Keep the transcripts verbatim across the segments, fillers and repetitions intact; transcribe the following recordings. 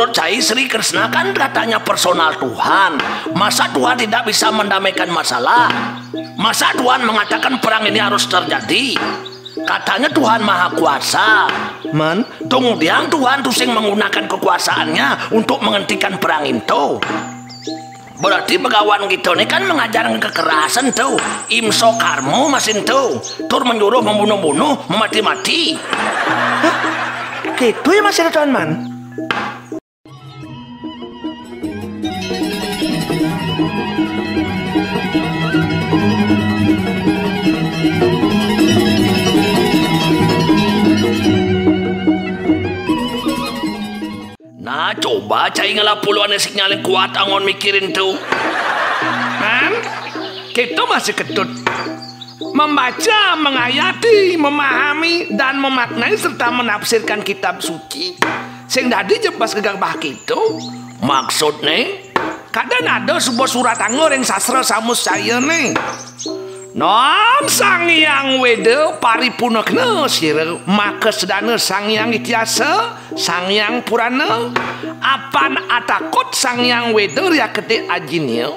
Menurut saya, Sri Krishna kan katanya personal Tuhan. Masa Tuhan tidak bisa mendamaikan masalah? Masa Tuhan mengatakan perang ini harus terjadi? Katanya Tuhan Maha Kuasa. Man, tungudiang Tuhan tusing menggunakan kekuasaannya untuk menghentikan perang itu. Berarti begawan kita ni kan mengajarkan kekerasan tu. Imso karmo masin tu. Tur menyuruh membunuh-bunuh, memati-mati. Hah? Gitu ya, Mas Ridwan, Man? Nah, coba cai ngelah puluhan sinyal yang kuat anggon mikirin tu. Man, kita masih ketut. Membaca, mengayati, memahami, dan memaknai serta menafsirkan kitab suci. Sing dadi jebas gegabah kita. Maksudne? Kada ada suba surat anggo ring sastra samusaya ne. Nom Sang Hyang Weda paripunekna sira maka sedana Sang Hyang Ityasa, Sang Hyang Purana, apan atakut Sang Hyang Weda riakete ajinia.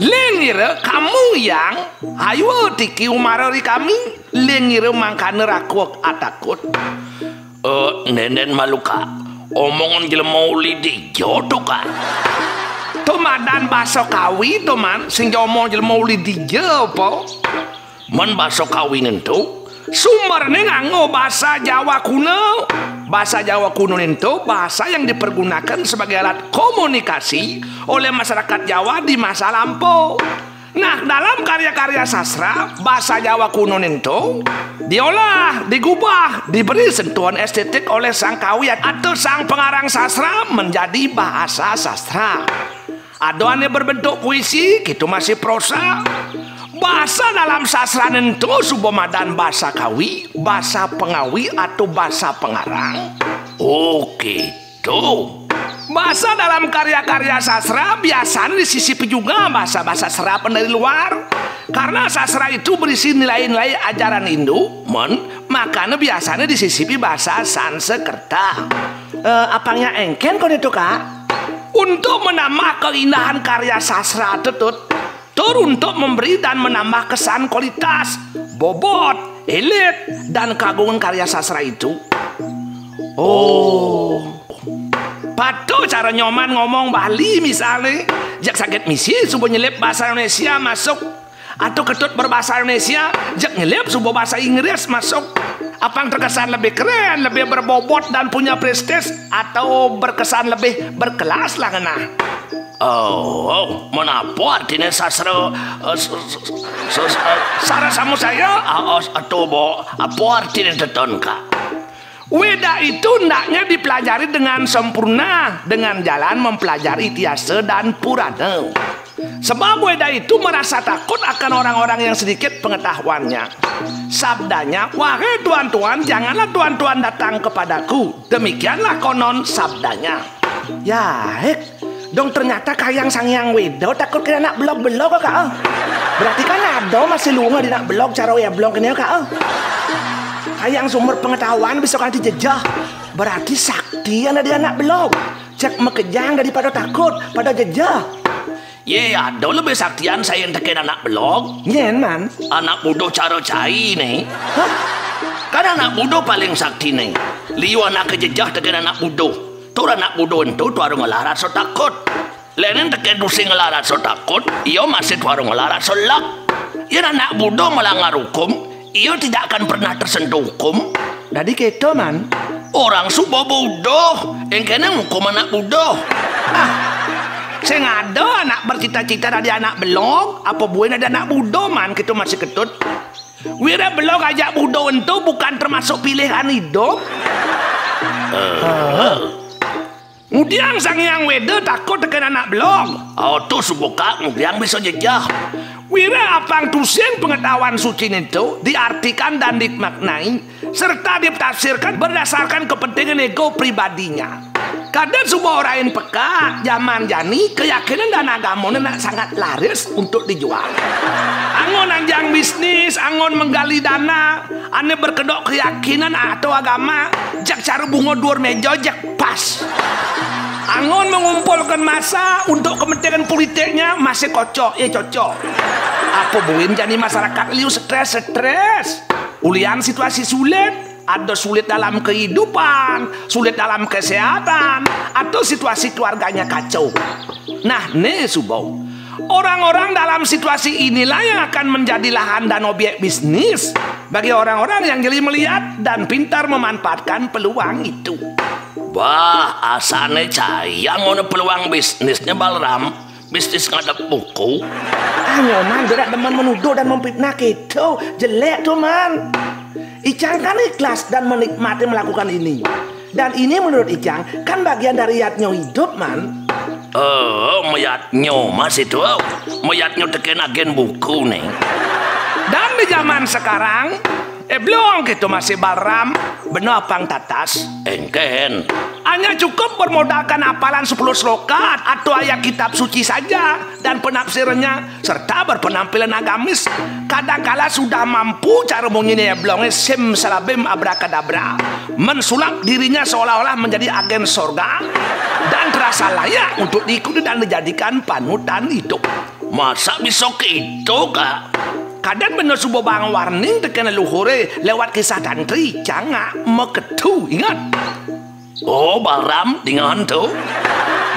Lingira kamu yang ayua tiki umara ri kami, lingira mangkana rakuk atakut. Eh, nenden maluka. Omongan jelema uli dija tu, Kak. Tu madan basa Kawi tu, Man, sing omong jelema uli dija apa? Man basa Kawi nento, sumberne nganggo basa Jawa kuno. Basa Jawa kuno nento basa yang dipergunakan sebagai alat komunikasi oleh masyarakat Jawa di masa lampau. Nah, dalam karya-karya sastra, basa Jawa kuno nento diolah, digubah, diberi sentuhan estetik oleh sang kawi atau sang pengarang sastra menjadi bahasa sastra. Ada ane berbentuk puisi, gitu masih prosa. Basa dalam sastra nento suba madan basa kawi, basa pengawi atau basa pengarang. Oke. Tu. Basa dalam karya-karya sastra biasanya disisipi juga basa-basa serapan dari luar. Karena sastra itu berisi nilai-nilai ajaran Hindu, Mon, makanya biasanya disisipi basa Sanskerta. Eh, apangnya engken kon itu, Kak? Untuk menambah keindahan karya sastra, Tutut, tur untuk memberi dan menambah kesan kualitas, bobot, elit, dan keagungan karya sastra itu. Oh. Patuh cara Nyoman ngomong Bali misalnya, jak sakit misi suba nyelip bahasa Indonesia masuk. Atau ketut berbahasa Indonesia, jak nyelip suba bahasa Inggris masuk. Apang terkesan lebih keren, lebih berbobot dan punya prestis, atau berkesan lebih berkelas lah ngenah. Oh, oh, menapa artinya sastra, eh, s-, s-, s-, s-, eh, sastra sama saya? Ah, oh, aduh, bo, apa artinya teton, Kak? Weda itu hendaknya dipelajari dengan sempurna, dengan jalan mempelajari Ityasa dan Purana. Sebab Weda itu merasa takut akan orang-orang yang sedikit pengetahuannya. Sabdanya, "Wahai tuan-tuan, janganlah tuan-tuan datang kepadaku." Demikianlah konon sabdanya. Ya, hek. Dong ternyata kayang Sang Hyang Weda takut kena anak belog-belog, Kak, eh. Berarti kan ada masih lunga di anak belog cara ya belog kena, Kak, eh. Kayang sumber pengetahuan bisa kanti jejah. Berarti sakti ada di anak belog. Cek makejang daripada takut, pada jejah. Ye, ada lebih saktian saya yang teken anak belog. Nyen, Man. Anak buduh cara cai ni. Hah? Kan anak buduh paling sakti ni. Liu anak kejejah teken anak buduh. Tur anak buduh entu tuaru ngelah rasa takut. Lenen teken tusing ngelah rasa takut, ia masih tuaru ngelah rasa lek. Yen anak buduh melanggar hukum, ia tidak akan pernah tersentuh hukum. Dadi keto, Man. Orang suba buduh, engkene ngukum anak buduh. Ah, sing ada anak bercita-cita dadi anak belog, apa buin dadi anak buduh, Man, keto masih ketut. Wira belog ajak buduh entu bukan termasuk pilihan hidup. Ngudiang Sang Hyang Weda takut teken anak belog. Oh, tu subuka ngudiang bisa jejah. Wira apang tusing pengetahuan suci nento diartikan dan dimaknai serta ditafsirkan berdasarkan kepentingan ego pribadinya. Kadang suba orahin peka, zaman jani keyakinan dan agamane nak sangat laris untuk dijual. Anggon anjang bisnis, anggon menggali dana, ane berkedok keyakinan atau agama, jak cara bunga duur meja, jak pas. Anggon mengumpulkan massa untuk kepentingan politiknya masih kocok, eh cocok. Apa buin jani masyarakat liu stres-stres. Ulian situasi sulit, ada sulit dalam kehidupan, sulit dalam kesehatan, atau situasi keluarganya kacau. Nah, nih subo. Orang-orang dalam situasi inilah yang akan menjadi lahan dan objek bisnis bagi orang-orang yang jeli melihat dan pintar memanfaatkan peluang itu. Wah, asane cayang ngono peluang bisnisnya Balram. Bisnis ngadep buku. Ah, Nyoman, berat demen menuduh dan memfitnah gitu. Jelek tuh, Man. Icang kan ikhlas dan menikmati melakukan ini. Dan ini menurut Icang kan bagian dari yadnyo hidup, Man. Oh, meyadnyo masih tuh. Meyadnyo teken agen buku nih. Dan di zaman sekarang, eh belum gitu masih Balram. Bener apang tatas? Engken. Hanya cukup bermodalkan hafalan sepuluh sloka atau ayat kitab suci saja dan penafsirannya serta berpenampilan agamis. Kadangkala sudah mampu cara bunyinya ya belonge sim salabim abrakadabra. Mensulap dirinya seolah-olah menjadi agen sorga dan terasa layak untuk diikuti dan dijadikan panutan hidup. Masa bisa gitu, Kak? Kadang bener subuh bang warning teken leluhure lewat kisah tantri, cangak, meketu, ingat. Oh, Balram, dengan tuh.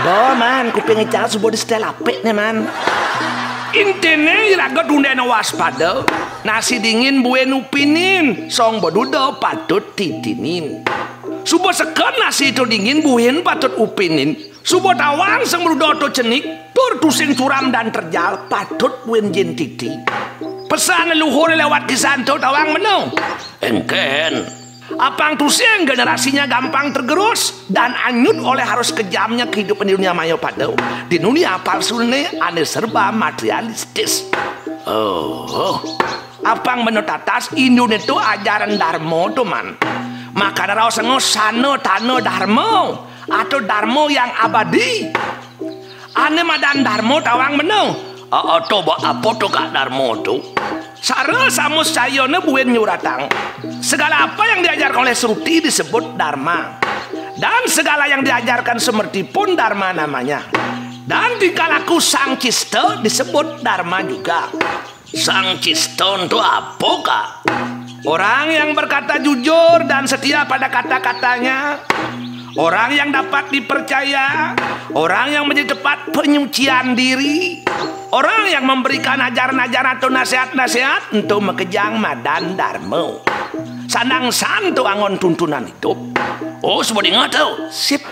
Bo, Man, kuping Icang subuh di setel apik nih, Man. Intine iraga tundena waspada. Nasi dingin buin upinin, song beduda patut titinin. Subuh seken nasi itu dingin buin patut upinin. Subuh tawang sing beduda to cenik, tur tusing curam dan terjal patut buin jin titi. Pesan leluhur lewat kisah ento tawang meno. Engken. Apang tusing generasinya gampang tergerus dan anyut oleh harus kejamnya kehidupan di dunia maya pada. Di dunia palsu ne ane serba materialistis. Oh. Apang meno tatas Indune tu ajaran Darmo tu, Man. Makana raos engko sana tana Darmo atau Darmo yang abadi. Ane madan Darmo tawang meno. Aa, to ba apa to Kak Darmo tu? Sara samus cayane buin nyuratang. Segala apa yang diajarkan oleh Sruti disebut Dharma. Dan segala yang diajarkan Smrti pun Dharma namanya. Dan tingkah laku Sang Cista disebut Dharma juga. Sang Cista tu apa, Kak? Orang yang berkata jujur dan setia pada kata-katanya, orang yang dapat dipercaya, orang yang menjadi tempat penyucian diri, orang yang memberikan ajaran-ajaran atau nasihat-nasihat untuk makejang madan Darmo. Sandang san tu anggon tuntunan hidup. Oh, sebut ingat tu. Sip.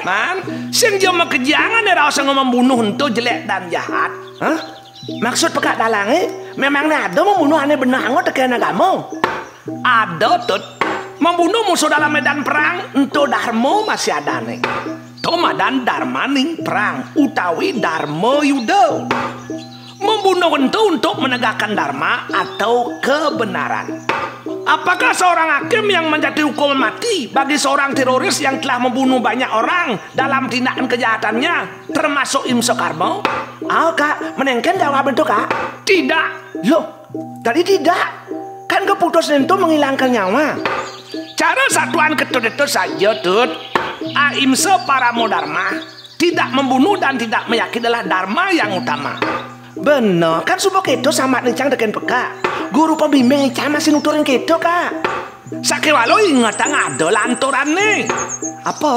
Man, sing jo makejang ane raos anggon membunuh ento jelek dan jahat. Hah? Maksud pekak dalange, memang ne ada membunuh ane benah anggon teken agamo? Ada, Tut. Membunuh musuh dalam medan perang, ento Darmo masih adane. To madan Darmaning perang, utawi Darma Yuda. Membunuh ento untuk menegakkan Dharma atau kebenaran. Apakah seorang hakim yang menjatuhi hukuman mati bagi seorang teroris yang telah membunuh banyak orang dalam tindakan kejahatannya, termasuk imsa karma? Ah, Kak, menengken jawab itu, Kak. Tidak. Loh, tadi tidak. Kan keputusan itu menghilangkan nyawa. Cara satuan ketut itu saja, Tut. Ahimsa paramo dharma. Tidak membunuh dan tidak menyakiti adalah dharma yang utama. Bener, kan suba keto samat icang teken pekak. Guru pembimbing icang masih nuturin keto, Kak. Sakewala ingetang ada lanturane. Apa?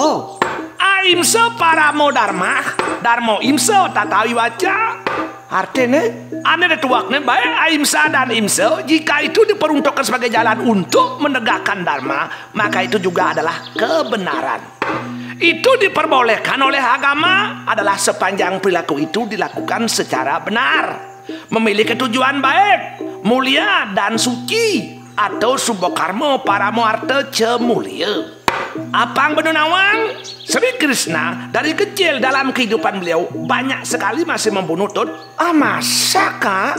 Ahimsa paramo dharma, dharma imsa tata wiwaca. Artine? Ane detuakne baik ahimsa dan imsa, jika itu diperuntukkan sebagai jalan untuk menegakkan dharma, maka itu juga adalah kebenaran. Itu diperbolehkan oleh agama adalah sepanjang perilaku itu dilakukan secara benar, memiliki tujuan baik, mulia, dan suci, atau subakarma paramo arta ca mulia. Apang benda nawang, Sri Krishna dari kecil dalam kehidupan beliau banyak sekali masih membunuh, Tut. Ah, masa, Kak?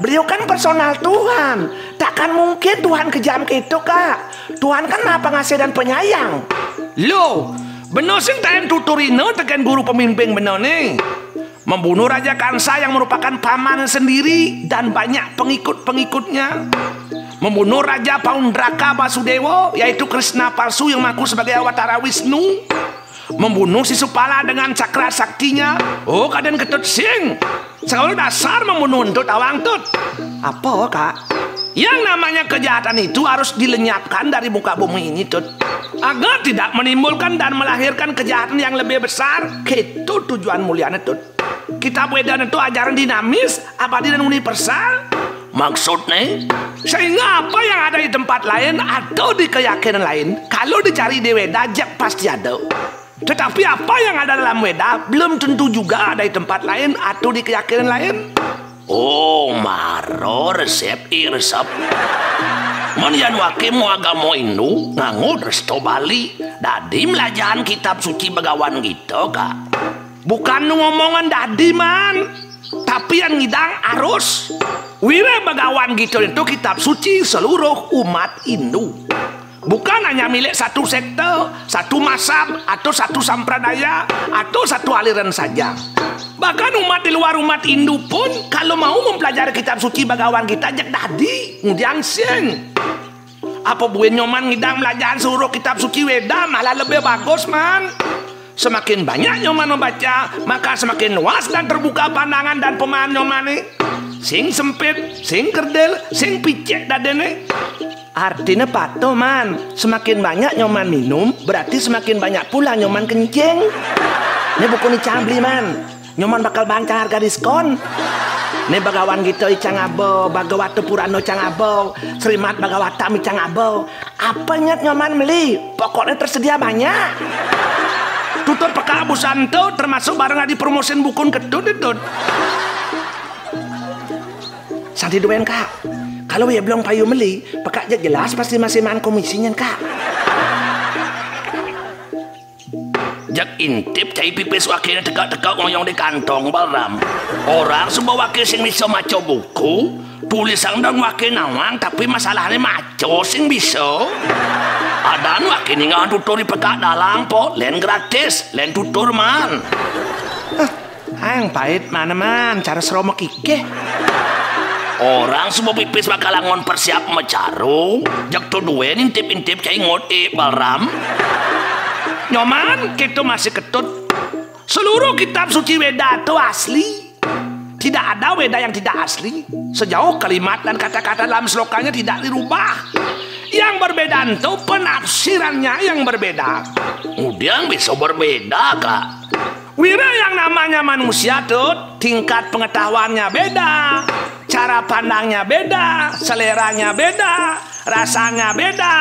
Beliau kan personal Tuhan. Takkan mungkin Tuhan kejam gitu, Kak. Tuhan kan maha pengasih dan penyayang. Loh, benda sing taen tuturina teken guru pemimpin benda ni. Membunuh Raja Kansa yang merupakan paman sendiri dan banyak pengikut-pengikutnya. Membunuh Raja Paundraka Basudewa, yaitu Krishna palsu yang mengaku sebagai awatara Wisnu. Membunuh Sisupala dengan cakra saktinya. Oh, kaden Ketut Sing. Selalu dasar membunuh Entut Awang, Tut. Apa, Kak? Yang namanya kejahatan itu harus dilenyapkan dari muka bumi ini, Tut. Agar tidak menimbulkan dan melahirkan kejahatan yang lebih besar. Itu tujuan mulianya, Tut. Kitab Weda itu ajaran dinamis, abadi dan universal. Maksudnya? Sehingga apa yang ada di tempat lain atau di keyakinan lain, kalau dicari di Weda, jek pasti ada. Tetapi apa yang ada dalam Weda belum tentu juga ada di tempat lain atau di keyakinan lain. Oh, maro resep iresep. Menian wake mau agama Hindu, nganggo resto Bali. Dadi melajahan kitab suci Bagawan Gita, Kak. Bukan nu ngomongan dadi, Man. Tapi yang ngidang arus. Wira Bagawan Gita itu kitab suci seluruh umat Hindu. Bukan hanya milik satu sekte, satu masab, atau satu sampradaya, atau satu aliran saja. Bahkan umat di luar umat Hindu pun kalau mau mempelajari kitab suci Bagawan Gita, jek dadi, ngudiang sing. Apa buin Nyoman ngidang melajahan seluruh kitab suci Weda, malah lebih bagus, Man. Semakin banyak Nyoman membaca, maka semakin luas dan terbuka pandangan dan pemahaman Nyoman nih. Sing sempit, sing kerdil, sing picek dadene. Artinya patuh, Man. Semakin banyak Nyoman minum, berarti semakin banyak pula Nyoman kencing. Ini buku ni cabli, Man. Nyoman bakal bancang harga diskon. Nih Bagawan Gita icang aba, Bhagavata Purana cang aba, Srimad Bhagavatam icang aba. Apa nyet Nyoman beli? Pokoknya tersedia banyak. Tutur peka busan tu termasuk barang adi promosin bukun Ketut, Tut. Santi duen, Kak. Kalau ya belum payu meli, peka je jelas pasti masih man komisinya, Kak. Jak intip cai pipis wakilnya tegak-tegak ngoyong di kantong, Balram. Orang suba wakil sing bisa maca buku, tulisan dong wakil nawang, tapi masalahnya maca sing bisa. Adan wakil ninggal tutur di pekak dalang po, len gratis, len tutur, Man. Hah, aeng pait mana, Man, cara seromek ikeh. Orang suba pipis bakal angon persiap macaru, jak tu duen intip-intip cai ngot, eh, Balram. Nyoman, kita masih Ketut. Seluruh kitab suci Weda tu asli. Tidak ada Weda yang tidak asli. Sejauh kalimat dan kata-kata dalam selokanya tidak dirubah. Yang berbeda itu penafsirannya yang berbeda. Ngudiang bisa berbeda, Kak. Wira yang namanya manusia tu tingkat pengetahuannya beda, cara pandangnya beda, seleranya beda, rasanya beda,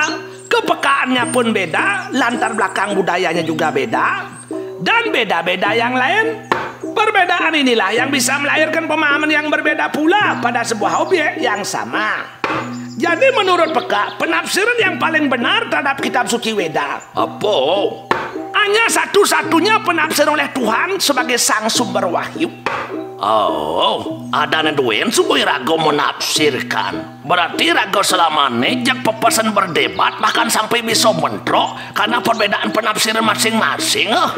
kepekaannya pun beda, latar belakang budayanya juga beda, dan beda-beda yang lain. Perbedaan inilah yang bisa melahirkan pemahaman yang berbeda pula pada sebuah objek yang sama. Jadi menurut peka, penafsiran yang paling benar terhadap kitab suci Weda, apa? Hanya satu-satunya penafsiran oleh Tuhan sebagai sang sumber wahyu. Oh, ada duen suba raga menafsirkan. Berarti raga selama ni jak pepesan berdebat, bahkan sampai bisa bentrok karena perbedaan penafsiran masing-masing, eh.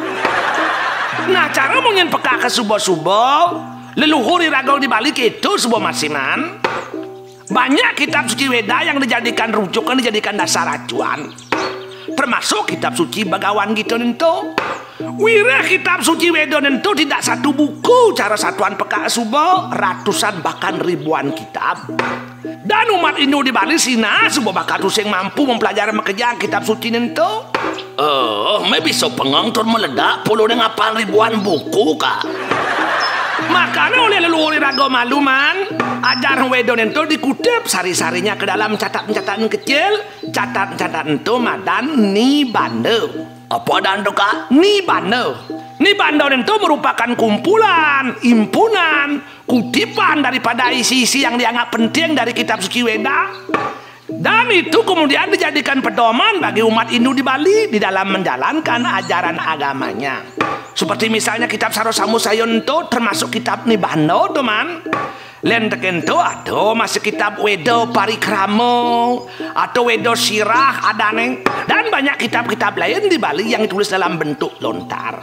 Nah, cara mungkin peka ke suba-suba, leluhur iraga di Bali itu suba masih, Man. Banyak kitab suci Weda yang dijadikan rujukan, dijadikan dasar acuan. Termasuk kitab suci Bagawan Gita nento. Wira kitab suci Weda nento tidak satu buku, cara satuan peka suba, ratusan bahkan ribuan kitab. Dan umat Hindu di Bali sina suba bakal tusing mampu mempelajari makejang kitab suci nento. Oh, me bisa pengang tur meledak puluh dengan apang ribuan buku, Kak. Makanya oleh leluhur iraga malu, Man, ajaran Weda nento dikutip sari-sarinya ke dalam catatan-catatan kecil. Catatan-catatan ento madan nibanda. Apa dan tu, Kak? Nibanda. Nibanda ento merupakan kumpulan, impunan, kutipan daripada isi-isi yang dianggap penting dari kitab suci Weda. Dan itu kemudian dijadikan pedoman bagi umat Hindu di Bali di dalam menjalankan ajaran agamanya. Seperti misalnya kitab Saro Samusaya ento termasuk kitab Nibanda tu, Man. Len teken tu ada masih kitab Weda Parikrama atau Weda Sirah adane, dan banyak kitab-kitab lain di Bali yang ditulis dalam bentuk lontar.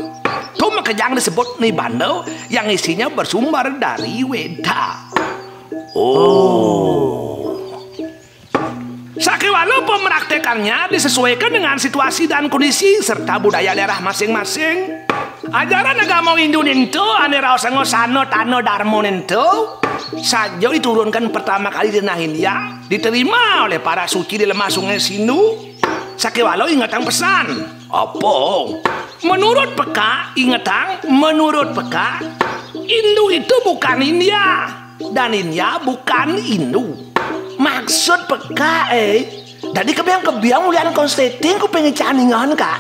Tu makejang disebut Nibanda yang isinya bersumber dari Weda. Oh. Sakéwala pemraktékannya disesuaikan dengan situasi dan kondisi serta budaya daerah masing-masing. Ajaran agama Hindu nénto ané raosanga sana tana dharma nénto saja diturunkan pertama kali di tanah India, diterima oleh para suci di lemah Sungai Sindu. Sakéwala ingetang pesan. Apa? Menurut pekak, ingetang, menurut pekak, Hindu itu bukan India. Dan India bukan Hindu. Maksud pekak, eh? Dadi kebiang-kebiang mulian konsleting ku pengen caningan, Kak.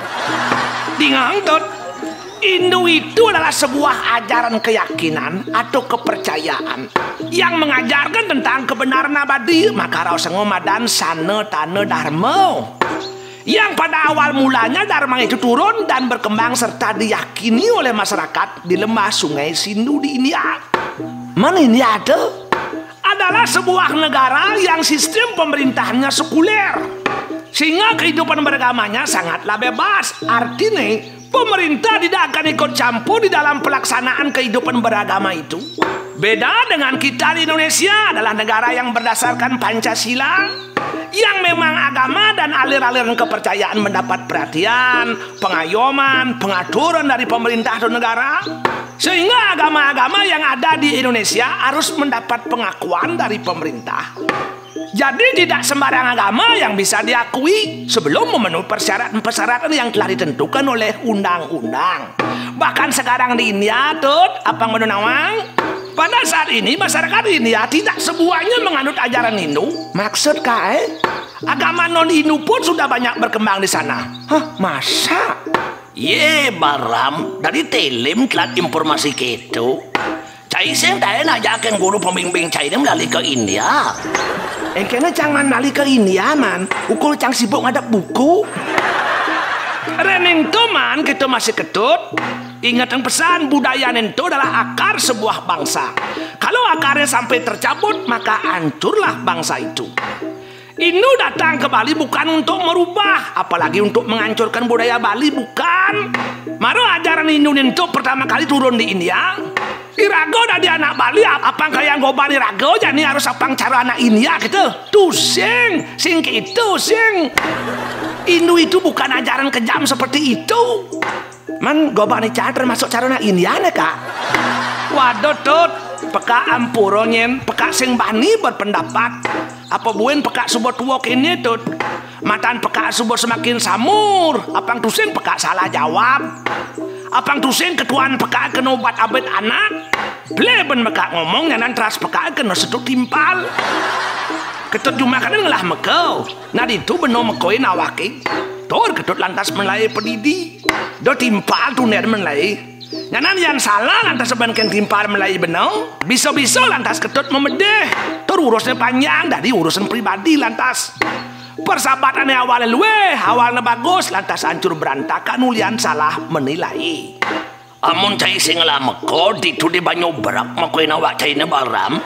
Dingang, Tut. Hindu itu adalah sebuah ajaran keyakinan atau kepercayaan yang mengajarkan tentang kebenaran abadi, maka raosanga madan sana tana dharma. Yang pada awal mulanya dharma itu turun dan berkembang serta diyakini oleh masyarakat di lembah Sungai Sindu di India. Mana India tu? Adalah sebuah negara yang sistem pemerintahannya sekuler. Sehingga kehidupan beragamanya sangatlah bebas. Artinya, pemerintah tidak akan ikut campur di dalam pelaksanaan kehidupan beragama itu. Beda dengan kita di Indonesia adalah negara yang berdasarkan Pancasila, yang memang agama dan aliran-aliran kepercayaan mendapat perhatian, pengayoman, pengaturan dari pemerintah atau negara, sehingga agama-agama yang ada di Indonesia harus mendapat pengakuan dari pemerintah. Jadi tidak sembarang agama yang bisa diakui sebelum memenuhi persyaratan-persyaratan yang telah ditentukan oleh undang-undang. Bahkan sekarang di India, Tut, apa ngono nawang? Pada saat ini masyarakat India tidak semuanya menganut ajaran Hindu. Maksud kae? Agama non-Hindu pun sudah banyak berkembang di sana. Hah, masa? Ye, Baram, dari Telim telat informasi keto. Cai sing tae najakin guru pembimbing cai ini melali ke India. Engkene cang man melali ke India, man. Ukul cang sibuk ngadep buku. Reneng to, man, kita masih ketut. Ingat yang pesan, budaya nento adalah akar sebuah bangsa. Kalau akarnya sampai tercabut, maka hancurlah bangsa itu. Hindu datang ke Bali bukan untuk merubah, apalagi untuk menghancurkan budaya Bali, bukan. Maro ajaran Hindu nento pertama kali turun di India. Iraga dadi anak Bali, ap-, apang kayang goban iraga, jani harus apang cara anak India gitu. Tusing, sing gitu, sing. Hindu itu bukan ajaran kejam seperti itu. Man, goban ican termasuk cara anak India ne, Kak. Waduh, Tut. Peka ampura nyen, peka sing bani berpendapat. Apa buin peka suba tua kini, Tut? Matan peka suba semakin samur. Apang tusing peka salah jawab. Apang tusing ketuan peka kena ubat abet anak. Ple ben meka ngomong nyanan teras peka kena setuk timpal. Ketut jumakanan ngelah mekau. Nah ditu beno mekoin awake. Tur ketut lantas melai pedidi. Do timpal tunder melai. Nyanan yan salah lantas seben ken timpal melai beneng. Bisa-bisa lantas ketut memedeh. Tur urusnya panjang dadi urusan pribadi lantas. Persahabatane awalnya luweh, awalnya bagus, lantas hancur berantakan ulian salah menilai. Amun cai sing ngelameka ditu di banyu berak makuin awak caine Baram.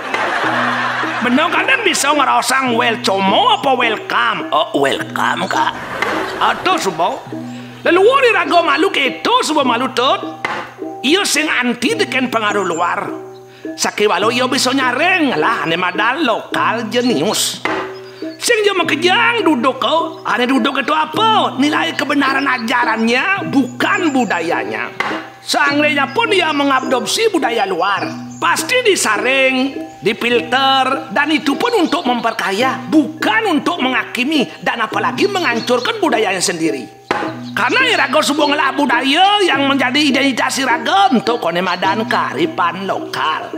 Benang kanen bisa ngerasang welcome apa welcome? Oh, welcome, Kak. Aduh, suba. Leluhur iraga malu keto, suba malu, Tut. Iya sing anti teken pengaruh luar. Sakiwala iya bisa nyaring lah ane madan lokal jenius. Sing ja makejang duduk ko, ane duduk itu apa? Nilai kebenaran ajarannya, bukan budayanya. Seandainya pun ia mengabsorpsi budaya luar, pasti disaring, difilter, dan itu pun untuk memperkaya, bukan untuk menghakimi, dan apalagi menghancurkan budayanya sendiri. Karena iraga suba ngelah budaya yang menjadi identitas iraga untuk kone madan kearifan lokal.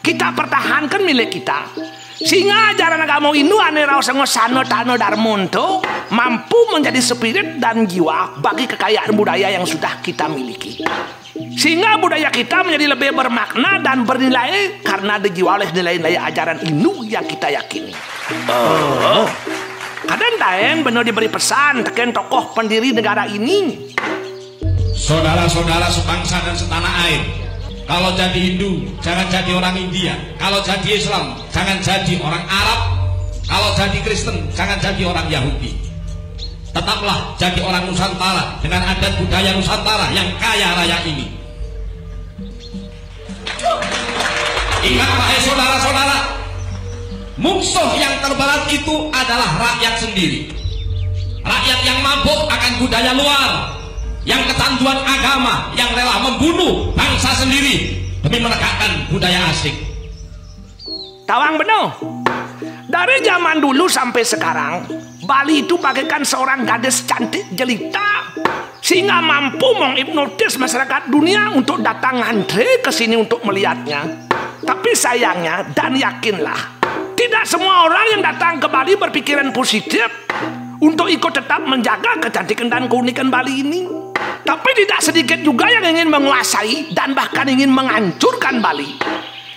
Kita pertahankan milik kita. Sehingga ajaran agama Hindu ane raosanga sana tana dharma ento mampu menjadi spirit dan jiwa bagi kekayaan budaya yang sudah kita miliki. Sehingga budaya kita menjadi lebih bermakna dan bernilai karena dijiwa oleh nilai-nilai ajaran Hindu yang kita yakini. Oh. Kadang taen benar diberi pesan teken tokoh pendiri negara ini. Saudara-saudara sebangsa dan setanah air, kalau jadi Hindu, jangan jadi orang India. Kalau jadi Islam, jangan jadi orang Arab. Kalau jadi Kristen, jangan jadi orang Yahudi. Tetaplah jadi orang Nusantara dengan adat budaya Nusantara yang kaya raya ini. Ingat, wahai saudara-saudara, Musuh yang terberat itu adalah rakyat sendiri. Rakyat yang mabuk akan budaya luar, yang kecanduan agama, yang rela membunuh bangsa sendiri demi menegakkan budaya asing. Tawang benar. Dari zaman dulu sampai sekarang, Bali itu bagaikan seorang gadis cantik jelita, sehingga mampu menghipnotis masyarakat dunia untuk datang ngantri ke sini untuk melihatnya. Tapi sayangnya, dan yakinlah, tidak semua orang yang datang ke Bali berpikiran positif untuk ikut tetap menjaga kecantikan dan keunikan Bali ini. Tapi tidak sedikit juga yang ingin menguasai dan bahkan ingin menghancurkan Bali.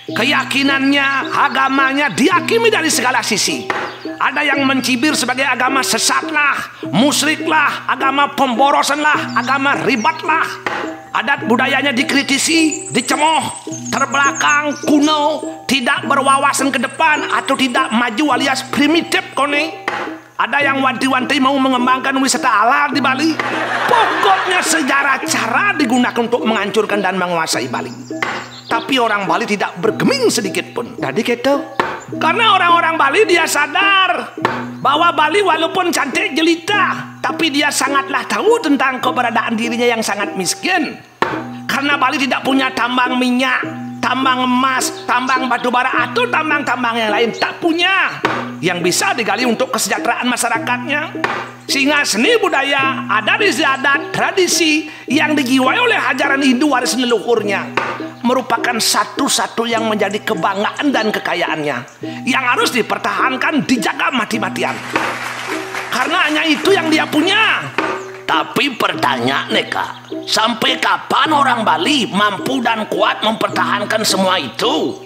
Keyakinannya, agamanya dihakimi dari segala sisi. Ada yang mencibir sebagai agama sesatlah, musyriklah, agama pemborosanlah, agama ribatlah. Adat budayanya dikritisi, dicemooh, terbelakang, kuno, tidak berwawasan ke depan, atau tidak maju alias primitif kone. Ada yang wanti-wanti mau mengembangkan wisata halal di Bali. Pokoknya segala cara digunakan untuk menghancurkan dan menguasai Bali. Tapi orang Bali tidak bergeming sedikit pun. Jadi gitu. Karena orang-orang Bali dia sadar bahwa Bali walaupun cantik jelita, tapi dia sangatlah tahu tentang keberadaan dirinya yang sangat miskin. Karena Bali tidak punya tambang minyak, tambang emas, tambang batu bara, atau tambang-tambang yang lain. Tak punya yang bisa digali untuk kesejahteraan masyarakatnya. Sehingga seni budaya, adat istiadat, tradisi yang dijiwai oleh ajaran Hindu waris leluhurnya merupakan satu-satu yang menjadi kebanggaan dan kekayaannya yang harus dipertahankan, dijaga mati-matian. Karena hanya itu yang dia punya. Tapi pertanyaan nih, Kak, sampai kapan orang Bali mampu dan kuat mempertahankan semua itu?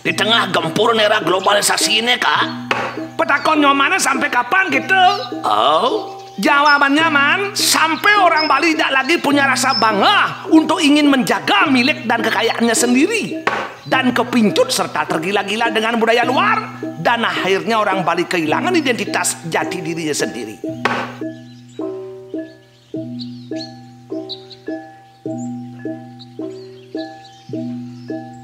Di tengah gempur era globalisasi ini, Kak. Petakon nyomana sampai kapan gitu? Oh, jawabannya, Man, sampai orang Bali tidak lagi punya rasa bangga untuk ingin menjaga milik dan kekayaannya sendiri, dan kepincut serta tergila-gila dengan budaya luar, dan akhirnya orang Bali kehilangan identitas jati dirinya sendiri.